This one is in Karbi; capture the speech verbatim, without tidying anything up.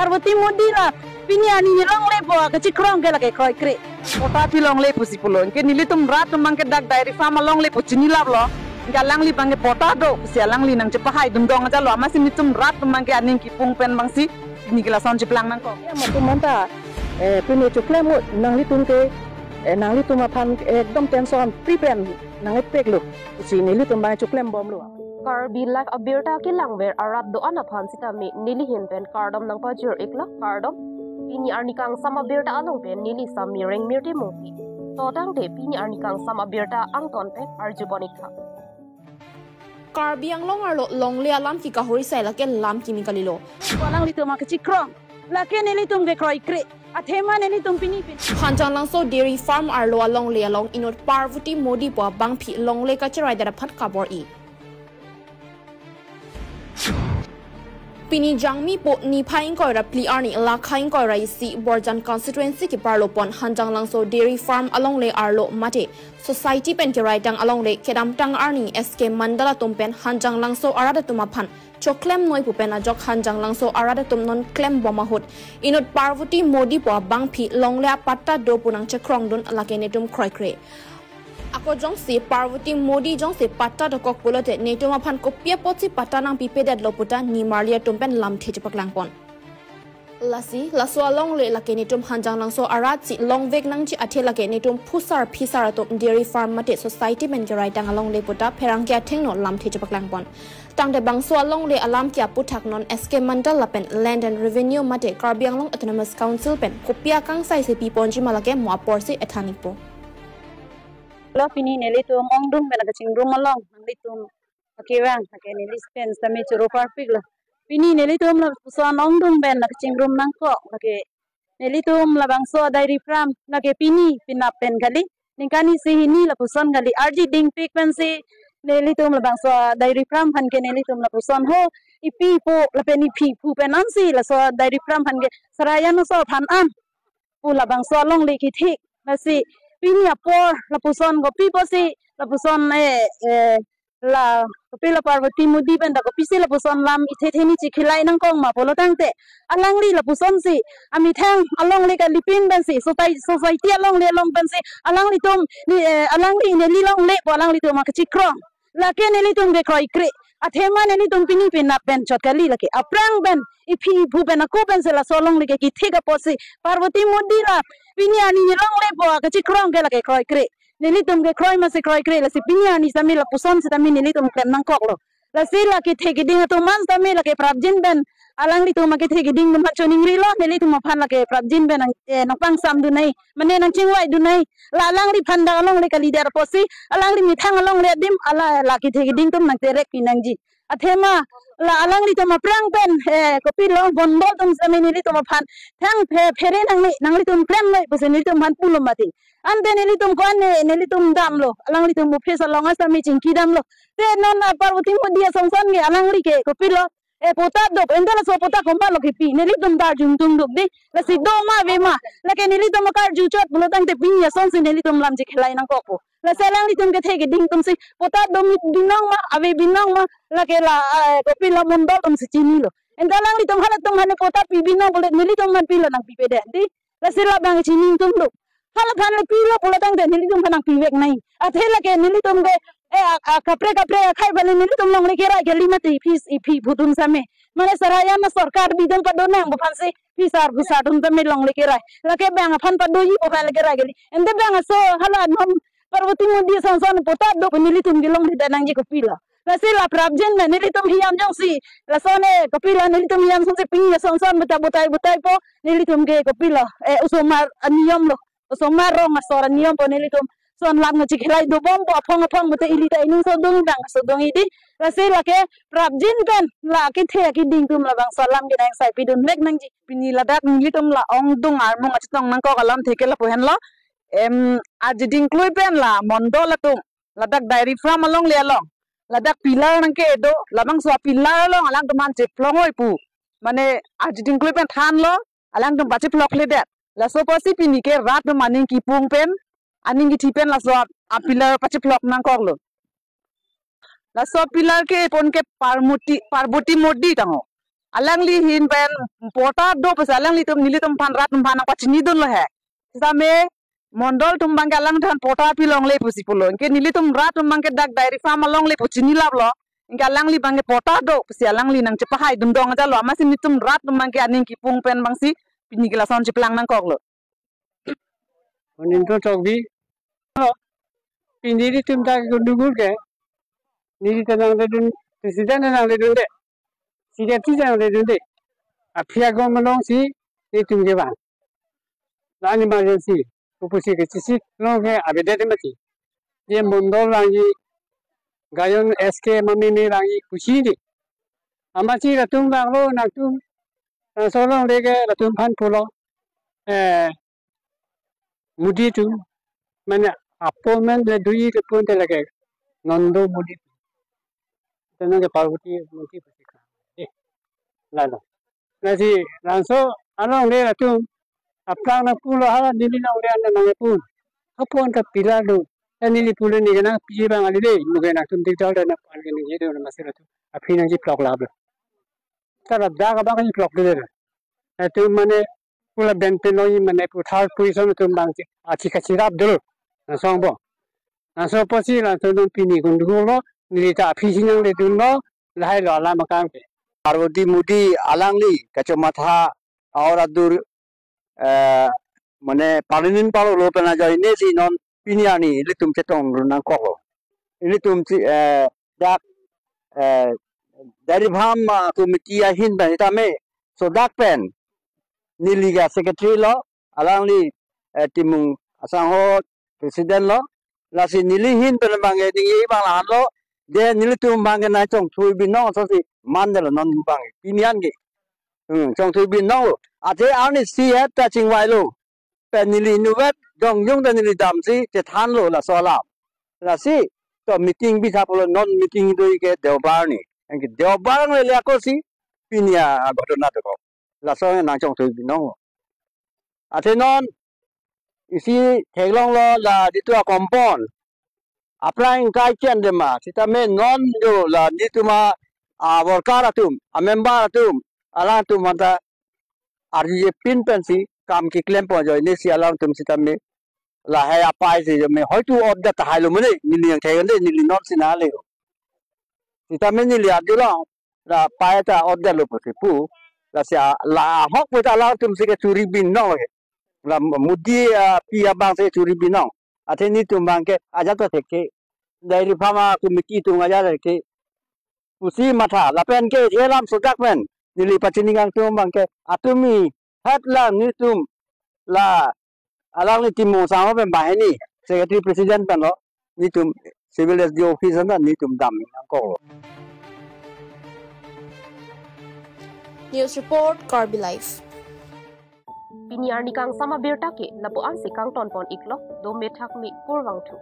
Parvati Modi la pini arni ne longlepo kachikrong ke lake kroikre. Patta pi longle pusi pulo. Anke nelitum rat atum abangke dak dairy farm alongle pu chinilaplo. Anke alangli abangke patta do pusi alangli nangchepahai dundong ajalo. Amatsi nelitum rat atum abangke aning kipung pen abangsi pini ke lason cheplang nangkok. Ya, matum manta, eh, pini choklem mo nanglitum ke, eh, nanglitum aphan ekdom tension free pen nangpeklo pusi nelitum abang choklembomlo. Karbi Live abirta kelangver arat do-an aphan sitame neli ahin pen kardom nangpajir-iklo, kardom. Pini arni kangsam abirta along pen neli Sami Rengmirti Mungti. To tangte pini arni kangsam abirta angton pen arjupon-iktha. Karbi Anglong arlo longle alam kekahori sai lake lam kimi kalilo. Alanglitum akachikrong, lake nelitum ke kroikre. Athema nelitum pini pin. Hanjanglangso Dairy Farm arlo alongle along inut Parvati Modi pu abangpi longle kachiraidet aphan kabor-i. Pini Jangmi po niphai ingkoi ra phli arni lakha ingkoi ra isi Borjan constituency keparlopon Hanjanglangso Dairy Farm alongle arlo mate society pen keraitang alongle kedamtang arni S K Mandal atum pen Hanjanglangso arat atum aphan choklem noi pu pen ajok Hanjanglangso arat atum non klembom ahut inut Parvati Modi pu abangpi longle apatta do pu nangchekrongdun lake netum kroikre. Ako jongsi Parvati Modi jongsi patta dokok pulote netum aphan kopi apotsi patta nangpipedetlo pu ta nimarli atum pen lamthe chepaklangpon. Lasi, laso alongle lake netum Hanjanglangso aratsi longvek nangji athe lake netum phusar phisar atum dairy farm mate society pen keraitang alongle pu ta pherangke athengno lamthe chepaklangpon. Tangte bangso alongle alam ke aputhak non S K Mandal lapen Land and Revenue mate Karbi Anglong Autonomous Council pen kopi akangsai si piponji ma lake mo aporsi ethan-ikpo. Lo pini nelitum ongdung pen kachingrum along nanglitum akevang lake neli pen sitame choro parpiklo. Pini nelitum lapuson ongdung pen kachingrum nangkok lake nelitum labangso dairy farm lake pini penap pen kali. Ningkan isi hini lapuson kali arji dingpik pensi nelitum labangso dairy farm aphan ke nelitum lapuson ho ipi po lapen iphi phu pen ansi laso dairy farm aphan ke Sarayan aso aphan an pu labangso alongle kethik. Lasi pini apor lapuson kopi pusi lapuson, eh, eh, la kopi la Parvati Modi pen ta kopisi lapuson lam ithe theni chikhelai nangkok ma pulo tangte alangli lapusonsi amethang alongle kalipin pensi sotai-, society alongle along pensi alanglitum ni, eh, alangli neli longle pu alanglitum akachikrong. Lake nelitum ke kroikre. Athema nelitum pini penap pen chot kali lake. Aphrang pen, iphi iphu pen ako pensi laso alongle ke kethik apotsi Parvati Modi la pini arni ne longlepo kachikrong ke lake kroikre. Nelitum ke kroi masi kroikre lasi pini arni sitame lapuson sitame nelitum klem nangkoklo. Lasi la kethe keding atum an sitame lake prapjin pen alanglitum akethe keding atum aphan choningrilo, nelitum aphan lake prapjin pen nang, eh, nangpangsamdun nai. Mane nangchingvaidun nai. La alangliphan dak alongle kalidet apotsi alangli methang alongle adim ala la kethe keding atum nangterek pinangji. Athema la alanglitum aphrang pen, eh, kopilo mondol atum sitame nelitum aphan thang phe-, phere nangne, nanglitum klem noi pusi nelitum aphan pulo mati. Ante nelitum ko-an ne, nelitum damlo. Alanglitum office along asitame chingki damlo. Te non a Parvati Modi asongsan ke alangli ke kopilo, eh, patta do, ante laso patta komatlo kipi. Nelitum ta arjudun duk di. Lasi do ma ave ma. Lake nelitum akarju chot pulo tangte pini asonsi nelitum lam chikhelai nangkokpo. Lasi alanglitum kethe keding atumsi patta do mi binong ma, ave binong ma. Lake la, eh, kopilo mondol atumsi chinilo. Ante alanglitum halatum aphan patta pi binong pulo nelitum aphan pilo nangpipedet di. Lasi labang chini atum lo. Hala aphan le pilo pulo tangte nelitum aphan nangpivek nai. Athe lake nelitum ke, eh, a, a, kaprek kaprek akhei aphan le nelitum longle kerai kali mati iphi, iphi phu atum sitame. Mane Sarayan aso Karbi atum padonang pu aphansi phisar phusar atum sitame longle kerai. Lake bang aphan padoji pu aphan le kerai kali. Ante bang aso hala non Parvati Modi asongsan patta do pu nelitum ke longledet nangji kopilo. Lasi la prapjin pen nelitum hiam jongsi lason e kopilo nelitum hiam songsi pini asongsan beta butai butaipo nelitum ke kopilo, eh, osomar aniyom lo. Osomar rong asor aniyom po nelitum son lam nangchikhelai dobompo aphong aphong beta ili ta ining sodung bang sodung idi. Lasi lake prapjin pen la kethe keding atum labangso alam ke nangsaipidun vek nangji. Pini ladak nelitum la ongdung armung achetong nangkok alamthe ke lapu henlo. Em, arjudun klui pen la mondol atum ladak dairy farm alongle along. Ladak pillar nangkedo, labangso pillar along alangtum aphan chephlong oi pu. Mane arjudun klui pen thanlo, alangtum pachephlokledet. Laso apotsi pini ke rat atum aning kipung pen, aning kithi pen laso a, a pillar pachephlok nangkoklo. Laso pillar kepon ke Parmuti, Parvati Modi tangho. Alangli ahin pen patta do pusi alanglitum nelitum aphan rat atum aphan nangpachinidunlo he. Sitame mondol atum abangke alangphan patta pilongle pusi pulo. Anke nelitum rat atum abangke dak dairy farm alongle pu chinilaplo. Anke alangli abangke patta do pusi alangli nangchepahaidun dong ajatlo. Amatsi nelitum rat atum abangke aning kipung pen abangsi pini ke lason cheplang nangkoklo. Monindro Tokbi. Pini nelitum ta gundugul ke. Neli ta nangledun, president ta nangledunde. Secretary ta nangledunde. Aphi agom alongsi nelitum kevang. La-an emergency. Kupusi ke chisi long ke avedet mati. Je mondol vangji, Gayon S K mameme vangji pusi di. Amatsi latum vanglo nangtum. Nangsolong deke latum aphan pulo. Eh, Modi atum, mane appointment le dui ke pun te lake, non do Modi. Tenang ke Parvati Modi pasti ka. Eh, lalo. Lasi, laso along le latum, aplang nangpulo hala neli nang le anda nangpun. Apun ke pillar do. Kan neli pulo neli nangpi abang ale le, muke nangtum dik dal dan apun ke neli do amatsi latum. Aphi nangji plok lab. Tara dak abang nangji plok de. Latum mane pula ben pen lo mane pu third position atum abang achi kachirap dolo. Laso angbong. Laso apotsi latum non pini gundugullo, neli ta aphi si nangledunlo, lahai lo alam akam ke. Parvati Modi alangli kachomatha aur adur, eh, mane parlinin palo lo pen ajoine si non pini arni ilitum chetongdun nangkoklo. Ilitum si, eh, dak, eh, dairy farm, ah, committee ahin pen sitame sodak pen neli ke secretary lo, alangli, eh, Timung asangho president lo, lasi neli ahin pen abangke ningje abang la-an lo, de nelitum abangke nangchongthui binong aso si mandetlo non abangke pini an ke. Hmm, chongthui binonglo. Athe arnisi et ta chingvailo. Pen neli inutvet jongjung ta neli damsi chethanlo laso alam. Lasi to meeting bisa pulo non meeting do ke Deobar arni. Anke Deobar angle le ako si pini a ghotona dokok. Laso nangchongthui binong. Athe non isi theklonglo la ditu a compound. Aphrang ingkai chen dema. Sitame non do la ditu ma a worker atum, a member atum, alangtum manta arjuje pin pensi kam keklem pon ajoine si alangtum sitame lahai apai si jome hoitu order tahai lo mene neli nangthek de neli non si nangleho. Sitame neli arjulong la pai ta order lo pusi pu. Lasi a, la ahok pu ta alangtum si kechuri binong lo ke. La Modi api abang si churi binong. Athe nelitum abangke ajat ta thek ke. Dairy farm a committee atum ajat thek ke. Pusi matha lapen ke je alam sodak pen neli pachini kangtung abangke atumi hat la nelitum la alangli Timung asangho pen banghini secretary president pen lo nelitum civil S D O office anta nelitum dam nangkoklo. News report, Karbi Live. Pini arni kangsam abirta ke lapu-an si kangton pon iklo, dome thakme kurvangthu.